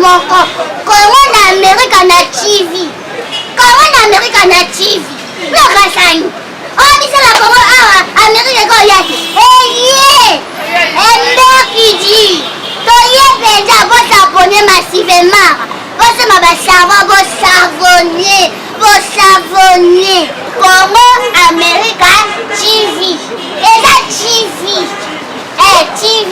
Moko kongo na amerika na tv kongo na amerika na tv lokasani oyo biso na kongo awa amerika ekoya te eye emberkidi toye mpenza bosabone massivement bosomba basavon bosavone bosavone congo america tv eza tv eh, tv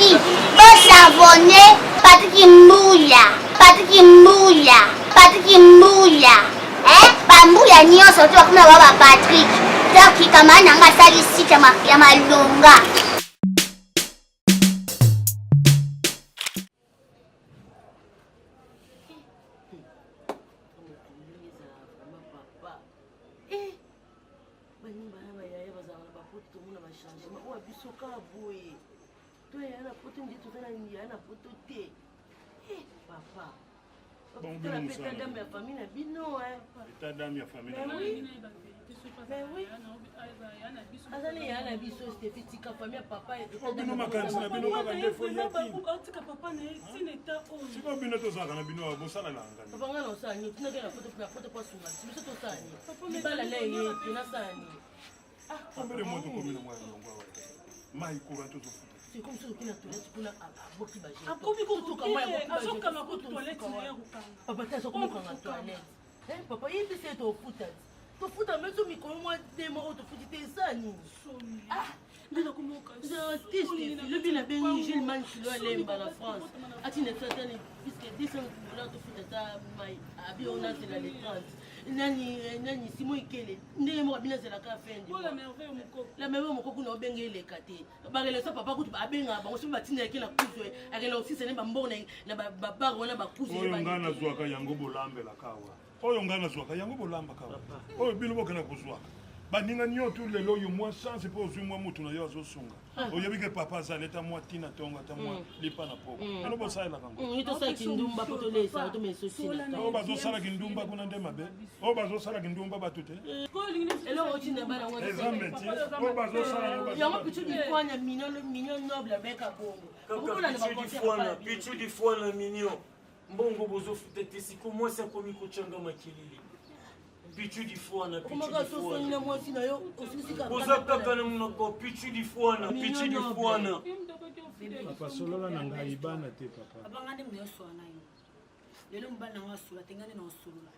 bosavone patiki mbuya patiki mbuya patiki mbuya eh, bambuya nyonso to bakoma ba bapatrik donc kamara na nga asali site ya malonga. Baninga na bayaya bazalaka na bapoto tomona ba changement oyo biso kaka boye to yaya na poto nde toza na yaya na poto te eh, papa Bon, bino mosala. État d'âme ya famille na bino hein. État d'âme ya famille na Mais oui. Mais oui. Azali ya na biso Steffi tika famille ya papa. Oh, bino makanisi na bino kaka nde fo yaki. Atika papa na ye tina eta oyo. Sikoyo bino tozalaka na bino awa bosalelaka ngani. Papa nga na osala nini? Tina kaka na poto na poto po asunga biso biso tosala nini? Libala na ye te nasala nini? Combien de mois tokomi na mwa ya longo awa? Mai courant tozofuta. C'est comme soki okei na toilette kuna aboki ba jeton. Akomi azokanga kutu toilette na ye akokanga. Papa te azokomi kokanga toilette. Eh papa yebisa ye tofuta. Tofuta meso mikolo mwa demo oyo tofuti te eza nini? Ah lobi nabengi Jules Mankilo alemba na France atinda biso ata puisque 200 dollars tofuta ata mai abi oyo nazela le 30 nani nani Simon Ikele ndenge moko abi nazelaka fin de mois la merveille moko kuna obenge eleka te bakelesa papa kutu abengaka bango soki batindaki na kuzu akenda kosisa ne bambongo na babare wana bakuzu oyo ngai nazwaka yango bolambelaka awa oyo ngai nazwaka yango bolambaka awa oyo bino bokenda kozwaka baninga nyoto lelo oyo mwa chance mpo ozwi mwa motu na yo azosunga ah. oyebi ke papa azali ata mwa ntina ntongo ata mwa mm. lipa na poko mm. bino bosalelaka ngo mm, tosala kindumba mpo tolesa oyo bazosala kindumba kuna nde mabe oyo bazosala kindumba bato te eloko otinda bana ngo eza métier oyo bazosala yango pichu difwana mignon mignon noble abeka bongo pichu difwana mignon mbongo bozofuta te siko mwasi akomi kotyanga makelele pichu difwana oza kaka na monoko pichu difwana pichu difwana papa solola na ngai bana te papa lelo mobali na nga asolola te nga nde na osolola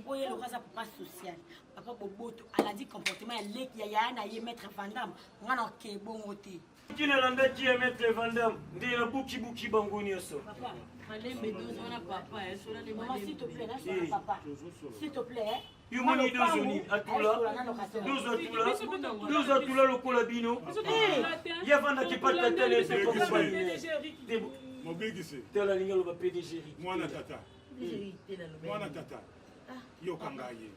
oyo ye lokola aza papa social papa boboto alandi comportement ya leki ya yaya na ye maître vandam nga na oke bongo te soki nalandaki ya maître vandam nde nabukibuki bango nyonso yomoni dozo nini atula dozo atula dozo atula lokola bino ye avandaki pa tata na ye mobikisi tala alingi aloba pdg mwana tata mwana tata ah. yoka ngai ye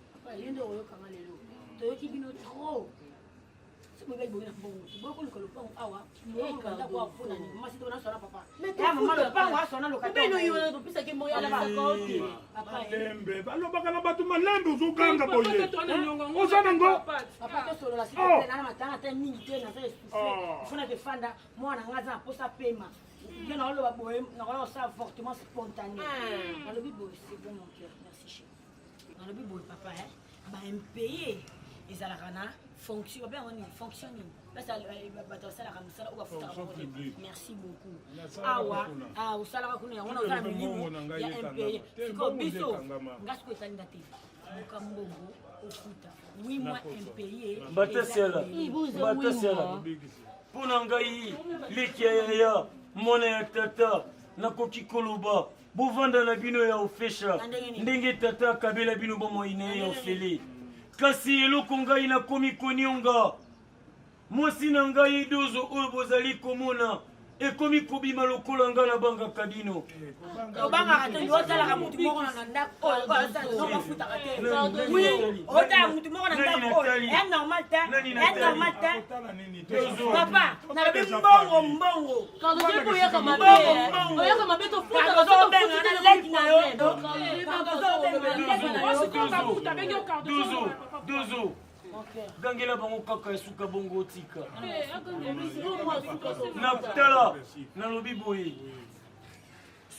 yo nde okoyokanga lelo toyoki bino trop soki boyebi boye na mbongo te boye koluka lopango awa ndako awa mpona nini mama sito naswana papa mama lopango aswana lokatembe balobaka na bato malembe ozoganga boye oza nango papa tosolola sitana matanga te mingi te naza esouffle ifona kefanda mwana nga aza na mposa pema yo naoloba boye nakola kosala avortement spontané nalobi boye c'est bon mon cœur merci chéri nalobi boye papa ba impaye ezalaka na fonction babe yango nini fonction nini place eh, bato basalaka mosala oyo bafutaka merci beaucoup awa ah, osalaka kuna yango naoza na milimo ya impaye sikoyo biso nga sikoyo etali nga te luka mbongo ofuta wi mois impaye mbatasiala mbatasiala mpo na ngai leki ya yaya mwana ya tata nakoki koloba Bovanda na bino ya ofesha ndenge tata akabela bino bomoi na ye ya ofele. Kasi eloko ngai nakomi konionga mwasi na ngai dozo oyo bozali komona. Ekomi kobima lokola nga nabangaka bino. Obangaka te, otalaka motu moko na ndako oyo bafutaka te. Oui, otala motu moko na ndako oyo ya normal te, ya normal te. Papa, nalobi mbongo mbongo. Oyaka mabe, oyaka mabe tofutaka. Ozobenga na leki na yo. Dozo, dozo. Gangela bango kaka ya suka bongo otika. Na tala, nalobi boye.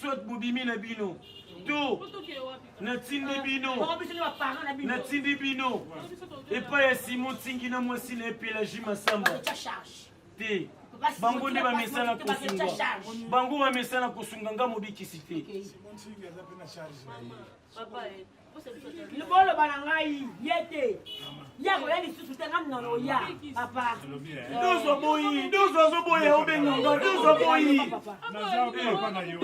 Soit bobimi na bino to natindi bino, natindi bino epai ya Simon Tingi na mwasi na ye Pelagie Masamba te. Bango nde bamesana kosunga, bango bamesana kosunga nga mobikisi te. Boloba na ngai ye te, ye akoya lisusu te, ngai mnono oya papa. Dozo boyi, dozo azoboya obenga nga, dozo boyi. Naza papa na yo.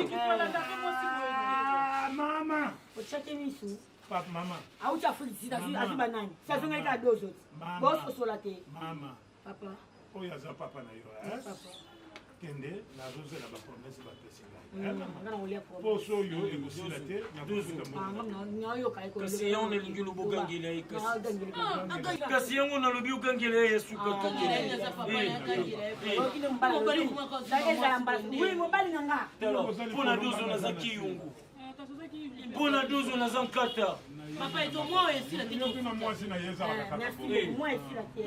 Mama. Otiaki misu. Papa, mama. Auti Afrique du Sud, azwi banani? Si azongaki kaka dozo ti. Bososola te. Mama. Papa. Oyo aza papa na yo. Kende, nazozela ba promesse bapesi ngai. Poso oyo ekosila te, nakofuta mbongo. Kasi yango nalingi oloba ogangela ye, kasi yango nalobi ogangela ye ya suka tokende. Mobali na nga. Tala, mpo na dozo naza kiyungu, mpo na dozo naza nkata. Papa, eto mwa esila te. Na mwasi na ye ezalaka kaka. Merci beaucoup. Moi esila te.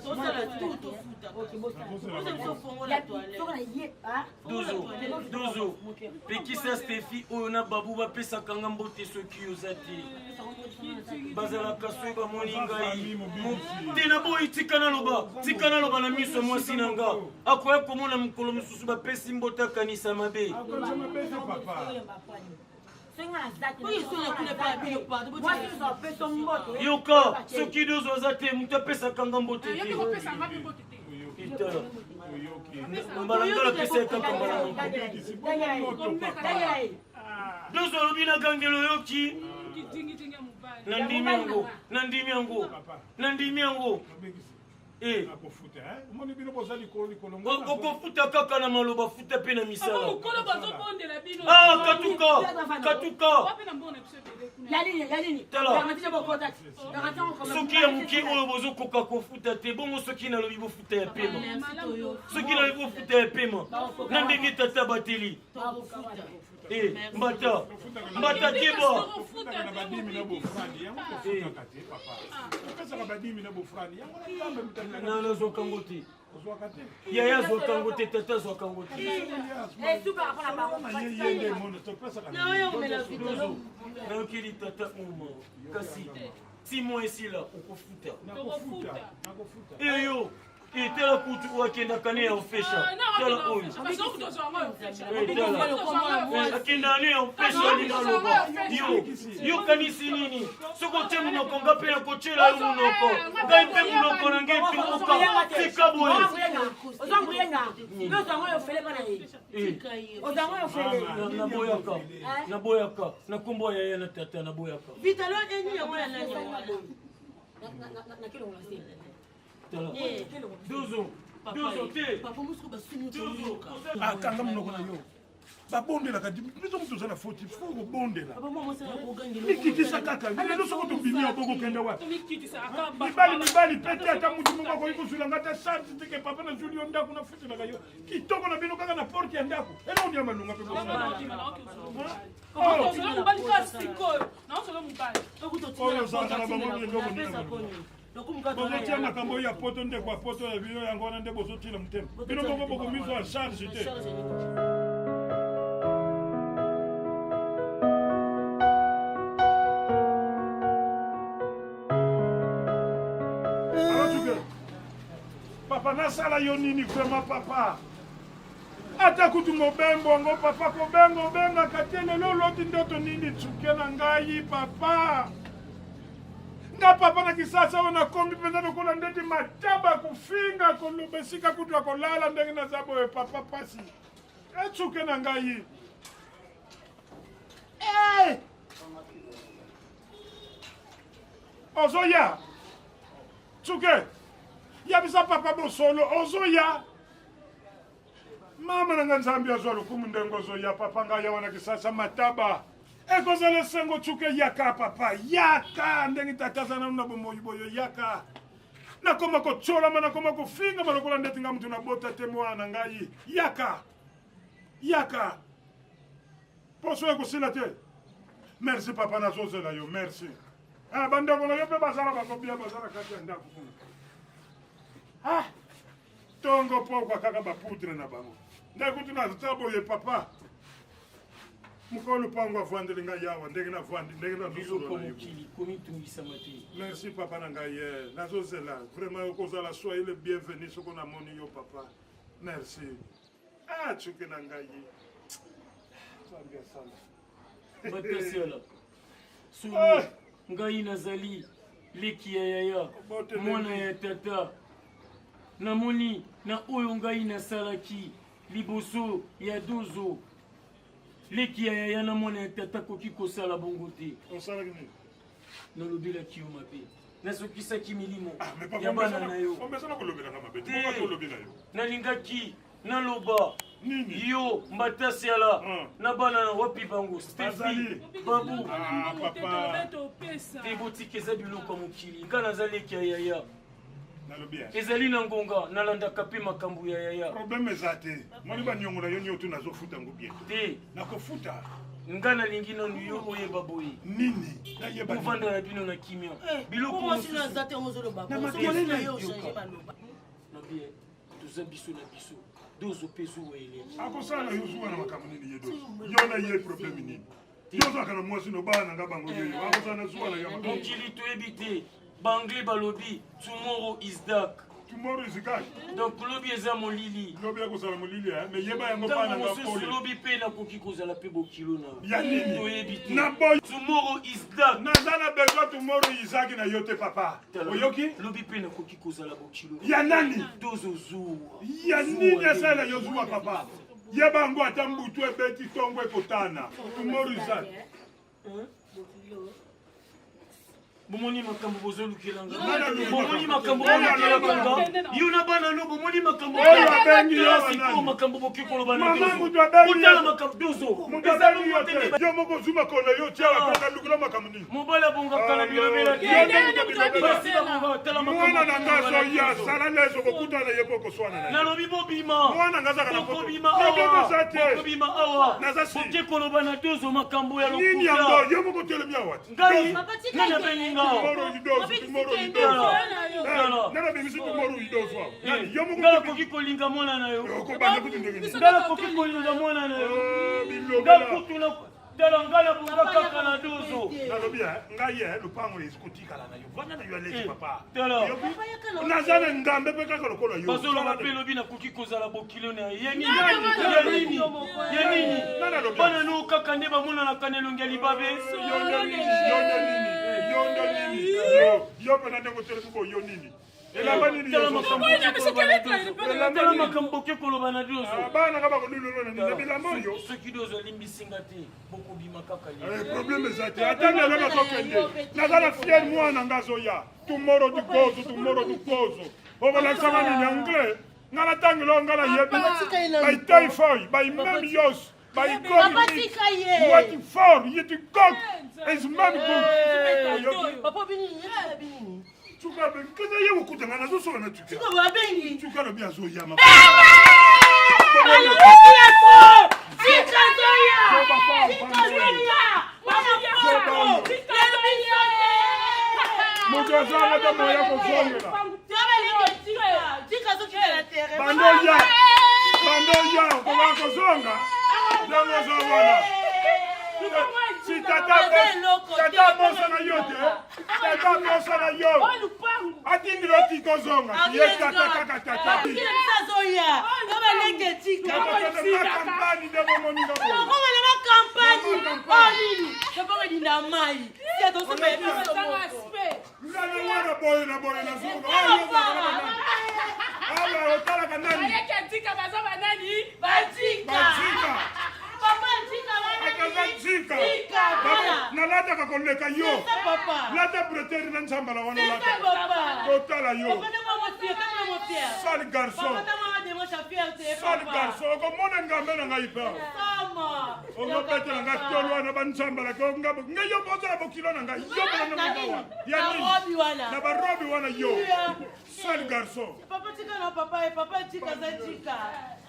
Tosala tout, tofuta. Dozo, dozo, pekisa Stefi oyo na babu bapesaka nga mbote soki oza te. Bazalaka soki bamoni ngai te na boyi, tika naloba, tika naloba na miso ya mwasi na nga. Akoya komona mokolo mosusu bapesi mbote akanisa mabe. Akanisa mabe te papa. Yoka, soki dozo aza te, moto apesaka nga mbote te. Etala mbala ngala apesa ye kaka mbala moko. Dozo alobi na gangelo oyoki, nandimi yango, nandimi yango, nandimi yango. Okofuta kaka na maloba, futa mpe na misala. Ah, katuka, katuka. Tala, soki ya moke oyo bozokoka kofuta te, bongo soki nalobi bofuta ya pema, soki nalobi bofuta ya pema na ndenge tata bateli. Mbata, mbata keba. Tofutaka na badimi na bofrani, yango tofutaka te papa. Topesaka badimi na bofrani, yango na Nzambe moto alingaka. Na nazwaka yango te. Ozwaka te. Yaya azwaka yango te, tata azwaka yango te. Na ye ye nde mono topesaka na ye. Dozo, nayokeli tata uma, kasi ti mwa esila okofuta. Nakofuta, nakofuta. Eyo etala kutu oyo akendaka ne ya ofesha, tala oyo akendaka ne ya ofesha, alinga aloba yo yokanisi nini? Soki otie monoko nga mpe nakotiela yo monoko, ngai mpe monoko na ngai etumbuka. Tika boye. Naboyaka, naboyaka na nkombo ya yaya na tata, naboyaka. Tala dozo, dozo te. Akanga monoko na yo. Babondelaka biso, moto oza na foti, fo kobondela, mikitisa kaka. Lelo soko tobimi ya bokokende wapi? Mibali, mibali pete, ata mutu moko akoki kozwilanga ata charge teke. Papa, nazwili yo ndako, nafutelaka yo kitoko na bino kaka na porte ya ndako, eloko ndia malunga mpe. Oyo ozalaka na bango eloko nini? Bozotia makambo ya poto, ndeko ya poto ya bino yango wana nde bozotila motema. Bino moko bokomizwa ya charge te. Papa, nasala yo nini vraiment papa? Ata kutu mobembo yango papa, kobenga obengaka te. Lelo oloti ndoto nini? Tsuke na ngai papa, nga papa na Kisasa oyo nakomi mpenza lokola ndeti mataba, kofinga, koloba, esika kutu ya kolala ndenge naza boye papa, pasi etsuke na ngai. Eh! Ozoya tsuke, yebisa papa bosolo, ozoya. Mama na nga Nzambe azwa lokumu ndenge ozoya papa ngai awa na Kisasa mataba ekozala esengo tsuke yaka papa yaka ndenge tata aza nanu na bomoi boyo yaka nakoma kotyolama nakoma kofingama lokola ndeti nga moto nabota te mwana na ngai yaka yaka poso ekosila te merci papa nazozela yo merci ah, bandeko na yo mpe bazala bakobia bazala kati ya ndako kuna ah tongo pokwa kaka bapoudre na bango nde kutu naza boye papa mokolo lupango avandeli ngai awa ndenge navandi ndenge nazosolola yo komitungisama te merci papa na ngai eh, nazozela vraiment okozala soyez le bienvenu soko namoni yo papa merci ah tsuke na ngai nzambe asala batasiala solo ah! ngai nazali leki ya yaya mwana ya tata namoni na oyo ngai nasalaki liboso ya dozo leki ya yaya na mwana ya tata koki kosala bongo te osalaki nini nalobelaki yo mabe nazokisaki milimo ah, ya bana na yo nalingaki naloba nini yo mbatasiala ah. na bana na wapi bango stefi babu ah, te botika eza biloko ya mokili nga naza leki ya yaya ezali na ngonga nalandaka mpe makambo ya yaya problème eza te moni baniongo na yo nioto nazofuta yango bien te nakofuta nga nalingi nanu yo oyeba boye nini nayeba bovanda na bino na kimia eh, biloko toza biso na biso dozo mpe zuwa eleki akosala yo zuwa na makambo nini ye dozo yo na ye problème nini yo ozalaka na mwasi no bana na nga bango yoyo akozala na zuwa na yo mokili toyebi te baanglais balobi tomorrow is dark tomorrow is dark donc lobi eza molili lobi ekozala molili eh? mais yeba yango bana nga mosusu lobi mpe nakoki kozala mpe bokilo na ya nini toyebi te na boy tomorrow is dark naza na besoin tomorrow isaki na yo te papa oyoki lobi mpe nakoki kozala bokilo ya nani tozozuwa ya nini asala yo zuwa papa yeba yango ata mbutu ebeti ntongo ekotana tomorrow isaki bomoni makambo bozolukela nga bomoni makambo bolukelaka nga yo na bana no bomoni makambo oyo abengi yo sikoyo makambo boke koloba na mama moto abengi botala makambo dozo moto abengi yo te yo moko ozwi makolo na yo tia wapi nalukela makambo nini mobali abongaka na bilobela te basi babongaka tala mwana na nga azoya sala lezo kokutana ye mpo okoswana na nalobi bobima mwana nga azaka na bokobima awa bokobima awa boke koloba na dozo makambo ya lokuta nini yango yo moko otelemi awa te ngai nani abengi nga ngai nakoki kolinga mwana na yo ngai nakoki kolinga mwana na yo ngai kutu tala ngai nabonga kaka na dozo nalobi ngai eh, lopango ekotikala na yo vanda na yo aleki eh, papa tala naza na ngambe mpe kaka lokola yo bazoloba mpe lobi nakoki kozala bokilo na ye nini ya nini ya nini bana no kaka nde bamonanaka na elongi ya libabe yondo nini yo mpena ndenge otelemi boyo nini elamba nini tala makambo boke koloba na dozo ah, bana nga bakolulolo na nini bilamba oyo soki dozo alimbisi nga te bokobima kaka eh, problème eza te ata lelo nazokende naza na fiere mwana nga azoya tomorrow du gozo tomorrow du gozo okolakisanga nini anglais nga natangelo nga nayebi by typhoid by meme yos by covid what for yiti kok is meme good papa bini bini tuka kaka ye kokuta nga nazosola na tuka tuka lobi azoyama moto azanga ata moya kozongela bandoya bandoya okoka kozonga ndenge oza wana si tata tata abosana yo te tata abosana yo atindela otika ozonga ye tata kaka tata kampani nde bomoninga ngana wana boye na boye na zunga awa otalaka nani batika akaza jika nalataka koleka yo lata bretere na nzambala wana olata totala yo sale garçon. Sale garçon, okomona ngambe na ngai pa. Okobetela ngai tolo wana banzambalaka ngambo. Ngai yo bozala bokilo na ngai. Yo bolanda Na ngai nini? awa. Ya Na nini? robi wana. Na barobi wana yo. Sale garçon. Papa tika na papa ye, papa tika za tika.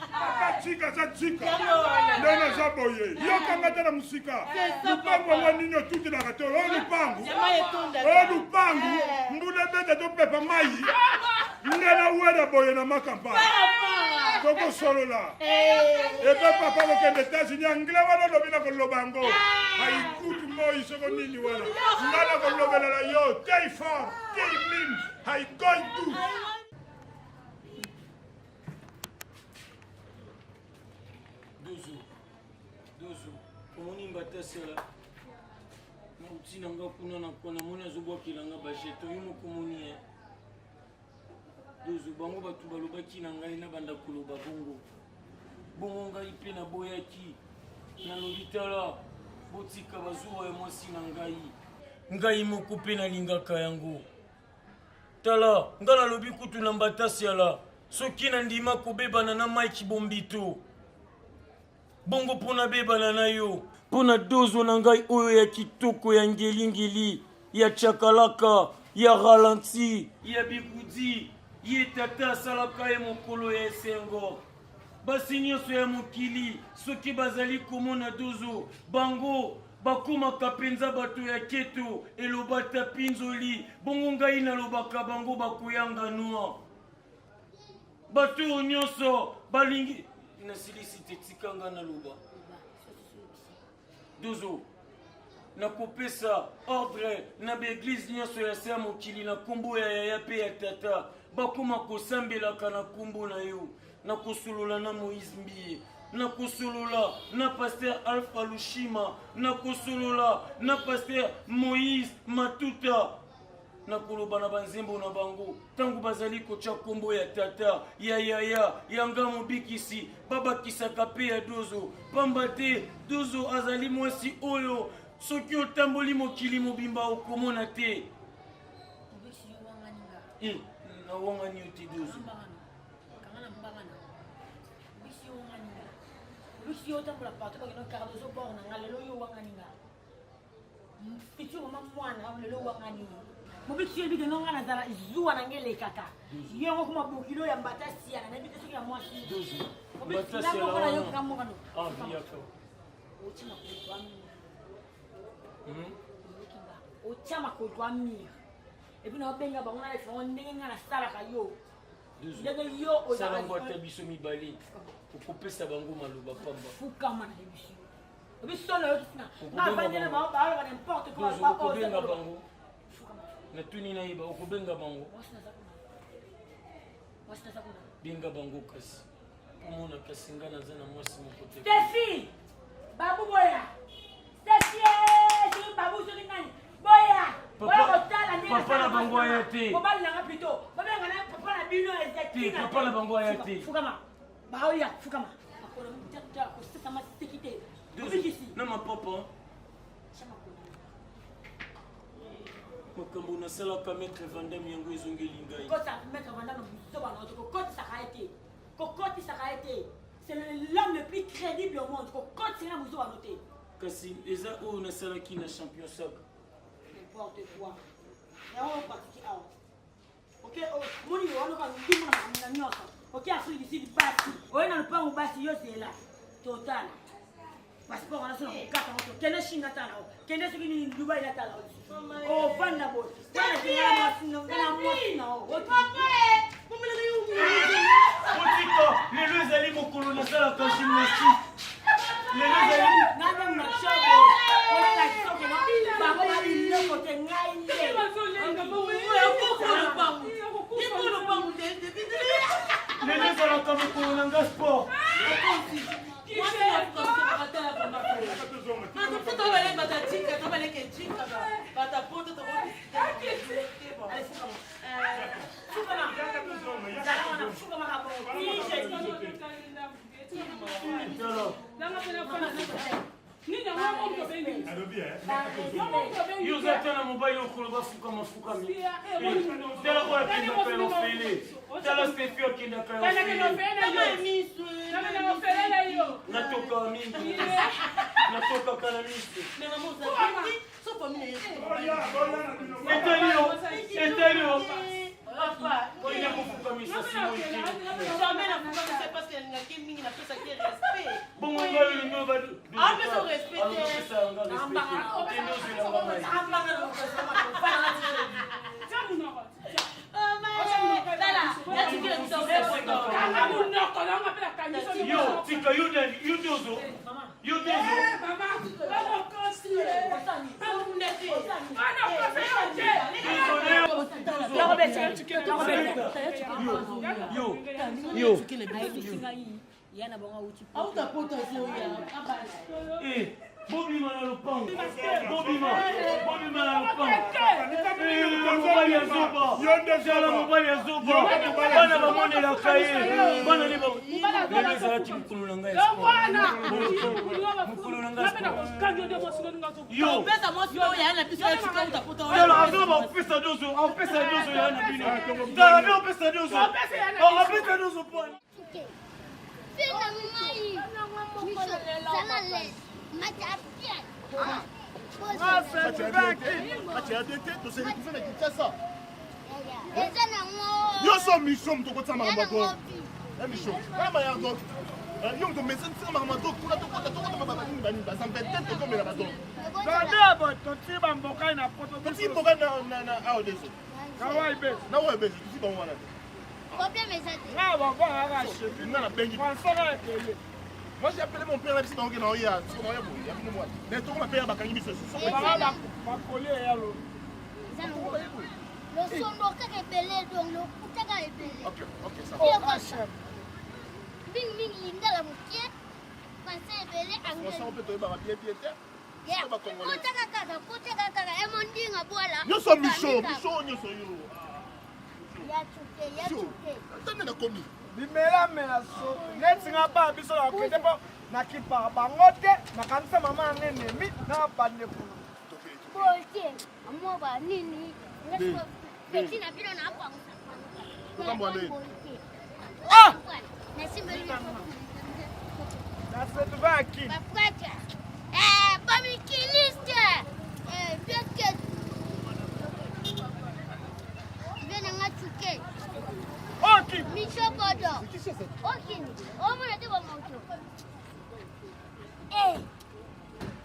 Papa tika za tika. Yango wana. Nde naza boye. Yokanga te na mosika. C'est ça, Lupango papa. yango nini otutelaka te. Oyo lupangu. Jama etonda. Oyo lupangu. Mbula ebeta topepa mai. Nde nawela boye na makampane. Tokosolola. Epe papa kokende États-Unis anglais wana olobi na koloba yango. Aikutu moi soko nini wana. Nga na kolobela na yo. Tei fort, tei blim, I going to. Dozo, dozo, omoni mbatasela nauti na nga kuna na kwa namoni azobwakela nga bajeton yo moko omoni ye dozo bango bato balobaki na ngai nabanda koloba bongo bongo ngai mpe naboyaki nalobi tala botika bazuwa ya mwasi na ngai ngai moko mpe nalingaka yango tala ngai nalobi kutu na mbatasiala soki nandima kobebana na mike bombito bongo mpo nabebana na yo mpo na dozo na ngai oyo ya kitoko ya ngelingeli ya chakalaka ya ralenti ya bigudi ye tata asalaka ye mokolo ya esengo basi nyonso ya mokili soki bazali komona dozo bango bakomaka mpenza bato ya keto eloba tapinzoli bongo ngai nalobaka bango bakoyanga noa bato oyo nyonso balingi nasilisi te tika nga naloba dozo nakopesa ordre na baeglize nyonso ya se ya mokili na nkombo ya yaya mpe ya tata bakoma kosambelaka na nkombo na yo nakosolola na moïse mbiye nakosolola na paster alpha lushima nakosolola na paster moïse matuta nakoloba na banzembo na bango ntango bazali kotya nkombo ya tata ya yaya ya nga mobikisi babakisaka mpe ya dozo pamba te dozo azali mwasi oyo soki otamboli mokili mobimba okomona te Mobikisi yo wangani nga. Eh, nawangani yo te dozo Kanga na mbanga na. Mobikisi yo wangani nga. Mobikisi yo otambola partout bakende Cardozo bord na nga lelo yo wangani nga. Futur mama mwana lelo wangani. Mobikisi yo ebike nga nazala zuwa na nga elekaka. Yo yango koma bokilo ya mbata siana nayebi te soki ya mwasi. Dozo Mobikisi mbata nga moko siala na wana. yoka moko no. Ah, yaka. Otia makolo ya mire. Hmm? Oyoki nga. Otia makolo ya mire. Et puis naobenga bango na bango ndenge nga nasalaka yo. Dozo Ndenge yo sala yango ata biso mibale okopesa bango maloba pamba fukama na yebiso obi solo yo tusina Okobenga bavandela bango. bango baloba n'importe quoi dozo ba- oyo, okobenga oyo. bango Fukama. natuni nayeba okobenga bango Mwasi naza kuna. Mwasi naza kuna. benga bango kasi omona kasi nga naza na mwasi moko te Stefi babu boya Stefi eh, soki babu soki nani boya Papa- boya kotala ndenge papa nasala na bango mwasi aya nanga. te. mobali nanga plutôt babenga na papa na bino eza Te, tina papa na bango aya te. fukama baoya fukama makolo mutata kosesa maseki te Dozo, obikisi na mapapa Tia makolo. makambo nasalaka maître vandam yango ezongeli ngai kotisa maître Vandam na buzoba na yo te kokotisaka ye te kokotisaka ye te c'est l'homme le plus crédible au monde kokotisaka na buzoba na yo te kasi eza oyo nasalaki na champion sak n'importe quoi yango opratiki awa ok omoni yo wana oka ndimbo na makambo na nyonso ok afrique du sud basi oye na lopango basi yo zela totala passeport wana so na kokata ngo to kende chine natala o kende soki nini dubai natala o ovanda boye wana mwasi na o botika lelo ezali mokolo nasalaka gymnastique lelo ezali ngai nde nachobo mpona soki bango babiloko te ngai nde lelo ezalaka mokolo na nga sport tala Yo oza ata na mobali okolo bafukama fukami. Tala oyo akendaka ya ofele. Tala Stefi akendaka ya ofele. Natoka mingi. Natokaka na miso. Etali yo, etali yo. Olingi kofukamisa Simon te. Jamais nafukamisa parce que nalingaki mingi napesaki ye respect. Bongo ngai olingi oba Apesa yo respect te. Alopesa nga respect te. Kende ozwela nga mai. Yo, tika yo nani, yo dozo. Yo dozo. Yo, yo. Ya na bango auti auta poto azoya. Eh, bobima na lopango. Bobima, bobima na lopango. Eh, mobali ya zoba. Tala mobali ya zoba. Bana bamonelaka ye. Bana ne ba lelo ezalaki mokolo na ngai ya sport. Mokolo na ngai ya sport. Yo. Opesa mwasi oyo ya na biso ya tika auta poto. Tala azoba opesa dozo, opesa dozo ya na bino. Tala be opesa dozo. Opesa dozo po. Fais na ngai. Micho, zala l'aise. Mata bien. Toseretrouve na Kinshasa. Eza nango. Nyonso misho moto okotisa makambo ya Eza nango drogue. Ya misho kama ya drogue. Yo moto mesa tika makambo ya drogue kuna tokota tokota banini banini basampe te tokomela badrogue. Toti bambokai na poto. Toti mboka na awa deso. Kawai bese. Na oyo bese toti bango wana te. Problème eza te. Nga babwakaka chemin. Nga nabengi. Français kaka ebele. Moi j'ai appelé mon père na biso bango ke na oya siko na oya boye ya bino mwana. Mais tokoma père bakangi biso susu. Baka bakoli eya lo. Eza nango. Losondo kaka ebele donc lokuta kaka ebele. Ok, ok, ça va. Yoka. Mingi mingi lingala moke. Français ebele anglais. Français on peut toyebaka bien bien te. Yeah. Ba Congolais. Kotaka kaka, kotaka kaka, emondinga bwala. Nyonso misho, misho nyonso yo. Ya tsuke, ya tsuke. Tande nakomi. Bimelamela so neti nga bana biso na kokende mpo nakipaka bango te nakanisa mama yanga enemi na bandeko. Boye, amoba nini? Petit na bino na akwangusa. Tokambo nde. Ah! Nasimbeli Na setuva ya kini. Baprêtre. Eh, bamikiliste. Eh, bien que bien nanga tsuke. Oki. Micho Bodo. Okini. Omona te bamoto. Eh.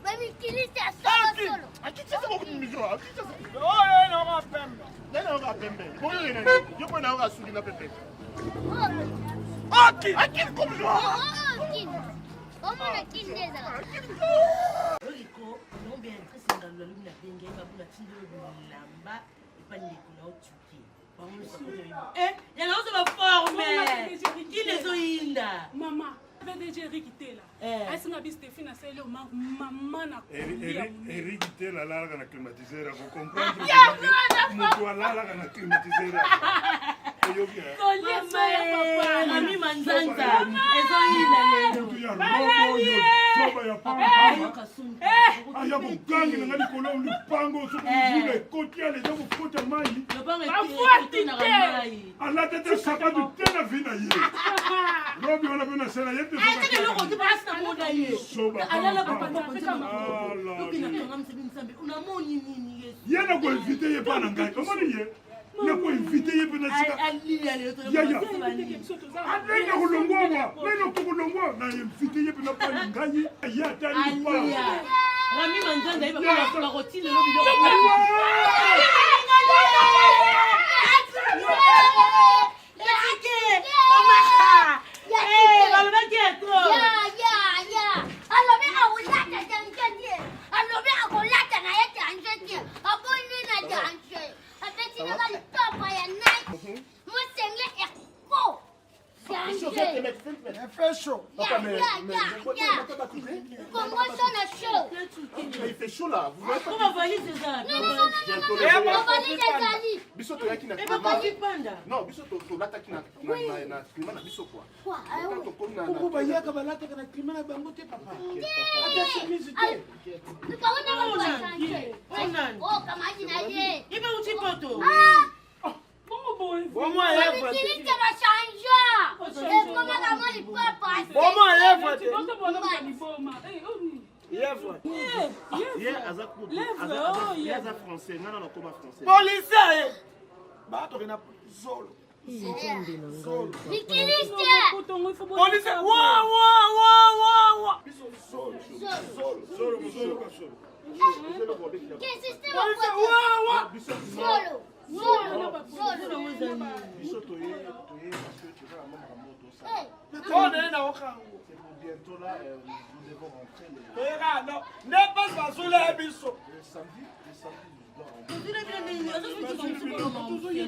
Bamikiliste ya solo solo. Akitisa moko misho, akitisa. Oyo naoka pembe. Nani nayoka pembe? Bongo yo nani? Yo mpo nayoka suki na pembe. Oki. Akili comme yo. Okini. Omona kini nde ezalaka. Oliko non Béatrice Ngalula lobi na benge ye babu natindi oyo bilamba epa ndeko na otuki yana ozo baforme kini ezoyinda. Mama VDG Eric Tela asinga bi Stéphine asali mama na Eric Tela alalaka na climatiseur akocomprendre moto alalaka na climatiseur oyoki Ami Manzanza ezoyinda lelo. moto ya robo oyo zoba ya pamba aya kogangi nanga likolo lupango soki mvula ekoti ala eza kokota mai Lopango alata te sapatu te na vi na ye robi wana mpe nasala ye te ataka eloko te mpasi namona ye Soba alala pamba. papa Ala. okinakanga msebi nzambe unamoni nini yesu ye nakoinvite ye mpa na ngai omoni ye nakoinvite ye mpe na sika alilia lelo Yaya. Alenge kolongwa wa nene okokolongwa na invite ye mpe na mpa na ngai ye atali alia lupango rami manzanza ye bakoti lelo biloko. Balobaki ya trop. Ya, ya, ya. Alobi akolata danger te. Alobi akolata na ye danger te. Aboni na danger. Abeti nanga lipapa ya Nike. Mosenge eko. Danger. fait chaud. Papa, mais. Ya, ya, ya. Congo so na chaud. Mais il fait chaud là. Vous voyez pas Comment valise eza? Non, non, non, non, non, non, non. Valise ezali. Biso toyaki na Eh, papa, Panda. Non, biso tolataki na na na climat na biso quoi. Quoi? Quand tokomi na Bongo bayaka balataka na climat na bango te papa. Ata chemise te. Tukaona watu wachanje. Oh, kama jina ye. Ibe uti poto. Ah! Bongo boye. Bomo ayevre te. Mikiliste bachanja. Ekoma kama lipapa. Bomo ayevre te. Bongo bona liboma. Eh, oni. Yevre. Ye aza kutu. Lèvre, Aza oh, ye ye. aza français, nga na nakoma français. Policier ye. Batokenda zolo. Mikiliste. Policier wa wa wa wa wa. Biso zolo. Zolo. Zolo, zolo, zolo. Kesiste Policier wa wa. Zolo. Zolo. Zolo. Biso toye toye parce que tu vas na makambo tosala. Oh, nene na okango. C'est pour bientôt là, nous devons rentrer le, Toyeka no. Nde mpasi bazula ye biso. le samedi, le samedi nous doit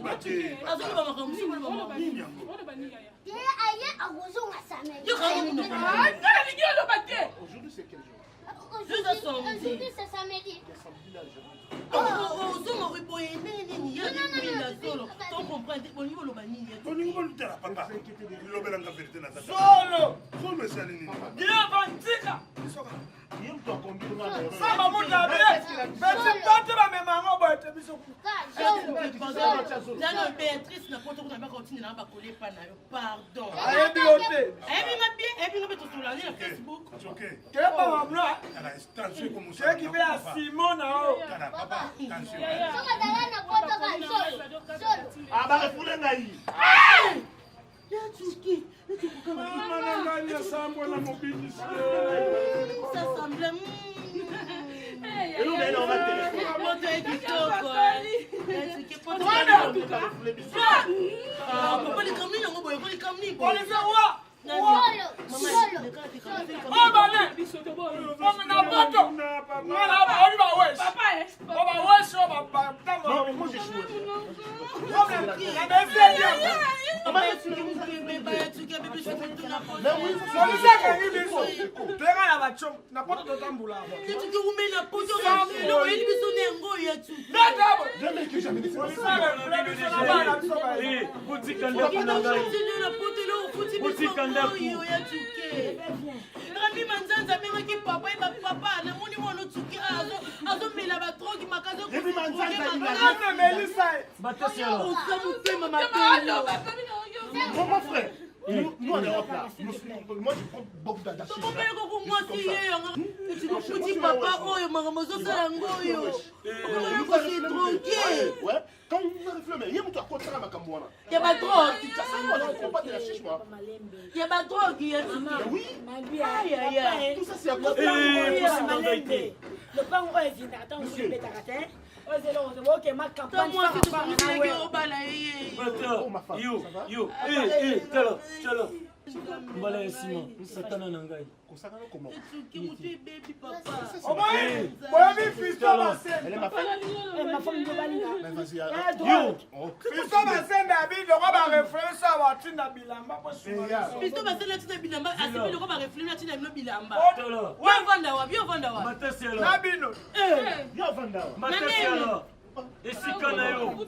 rentrer. Azoloba makambo mosusu koloba Nini yango? Ye aye akozonga samedi. Nalingi oloba te. Aujourd'hui c'est quel jour? Aujourd'hui c'est samedi. Le samedi là, je rentre. Ozonga boye ndenge nini ya mina zolo to comprendre bolingi boloba nini? Bolingi bolutela papa. Lobelanga vérité na tata. Zolo. Zolo esali nini? Yeva ntika. Ye moto aconduire nga na erreur. Samba mutu abie. Beti tate bamema yango boye te biso. Nano Béatrice na poto kuna baka otindela nga bakole epa na yo, pardon. Ayebi yo te. Ayebi nga bien, ayebi nga mpe tosolani na Facebook. Okay. Keba wamla. Tala, tension ekomusala. Cheki be ya Simon na yo. Tala, papa, tension. Soka dala na poto ka zolo. Zolo. Ah ba refoulé ngai. Mama na ngai nasambwa na mobikisi. Ça semble Eloko na ye na wana téléphone. moto ye kitoko. Refoulé biso. Papa, likambo nini yango boye? Ko likambo nini boye? Policier wa. Zolo. Zolo. Oyo bane. Biso toboyi. Omi na poto. Nga na ba omi ba wesh. Papa, eh. O ba wesh o ba ba tambo. Non, mais moi j'ai joué. Na besi bien. Policier akangi biso. Toyeka na bachom. Na poto totambula awa. Oyebi biso na yango ya tuki. Nde Jamais que jamais dit ça. Policier refule biso na bana biso ba. Eh, botika ndako na ngai. Botika ndako. Rami Manzanza abengaki papa ye bapapa namoni mwana otuki azomela badroge makasi. Rami Manzanza, il a- Nana Melissa. Batasiala. Oza motema mabe. Mon, mon frère, nous, nous en Europe là, nous, moi je prends beaucoup d'achis. Tokopele koko mwasi ye yango okuti papa oyo makambo ozosala yango oyo okosi droge. Ouais, quand vous avez mais il y a moto akotaka makambo wana. Ya badroge. Kinshasa, moi je prends pas de la chiche moi. Ya badroge ya Mais oui, Aïe, aïe, aïe. tout ça c'est à cause Eh, bosimba ngai te. Lopango oyo ezindaka ntango mosusu ebetaka te. Oyo ezela okema Ta campagne mwasi tokomisilaki obala ye. Bata, Oh, ma femme, yo, ça va? yo, eh, eh, tala, tala. Mbala ya nsima, satana na ngai. Kosakana comment? Tuki motu ebebi papa. Oboyi. Boyebi Fiston Elle Basembe. est ma femme. Ma femme tobalinga. Mais vas-y, Yo, oh. Fiston Basembe abi loko ba refule biso awa atinda bilamba po sunga biso. Biso basali atina bilamba, asepeli loko barefle atina bino bilamba. tala. Yo ovanda wapi? Yo ovanda wapi? Na Matasiala. bino. Yo vanda. Matasiala. Esika na yo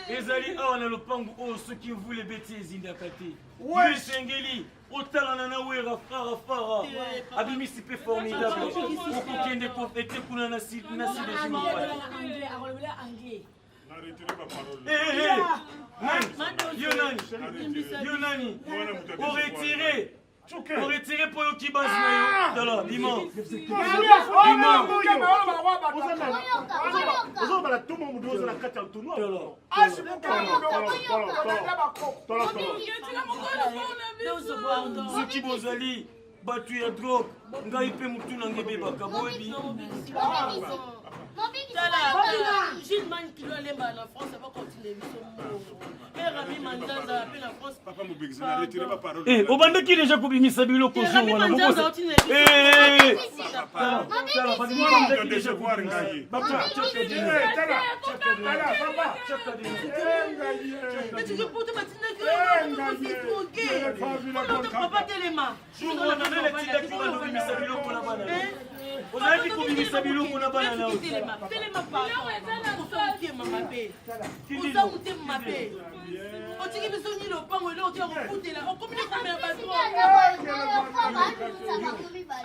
ezali awa na lopango oyo soki mvula ebeti ezindaka te. Yo esengeli otalana na wera farafara abimisi mpe formidable okokende ete kuna na Akolobela akolobela anglais. Na retire ba parole. yo nani yo nani Mwana moto akisi oretire Tsuke. oretire mpo yoki base na yo tala bima Oyoka. Oyoka. Ozobala tout le monde oza na kati ya tournoi. tala Tala, tala. Soki bozali bato ya drogue ngai mpe motu na ngai ebebaka boyebi. Mobikisi. Mobikisi. Tala, Gilles Man kilo alemba na France abakontinue biso mbongo. Mpe Rami. Eh, obandaki deja kobimisa biloko jour wana ozalaki kobimisa biloko na bana na oza motema mabe otiki biso nini lopango eloko te ya kofutela okomi nde komela bato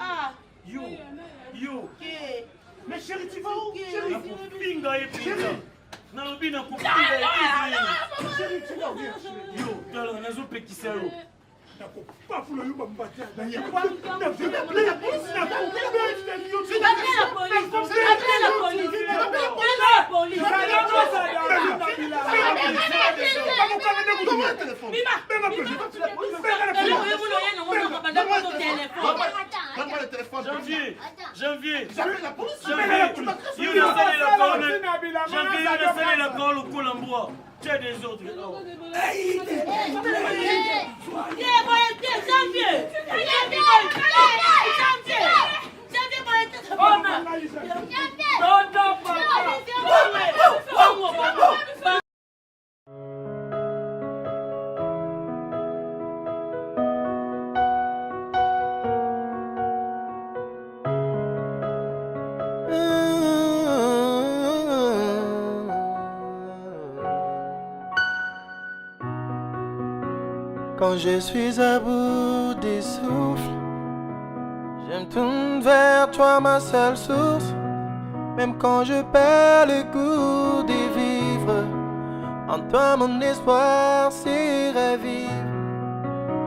ah. yo yo mais chéri tu vas où chéri nakofinga ye mpenza nalobi nakofinga ye yo tala nazopekisa yo nakopafula yo bambata Janvier, janvier, janvier, nasalelaka lokola mbwa. Tu as des autres. Quand je suis à bout des souffles, je me tourne vers toi, ma seule source. Même quand je perds le goût de vivre, en toi mon espoir s'est ravive.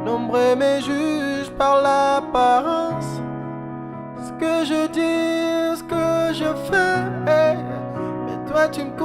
Nombreux me jugent par l'apparence. Ce que je dis, ce que je fais, mais toi tu me connais.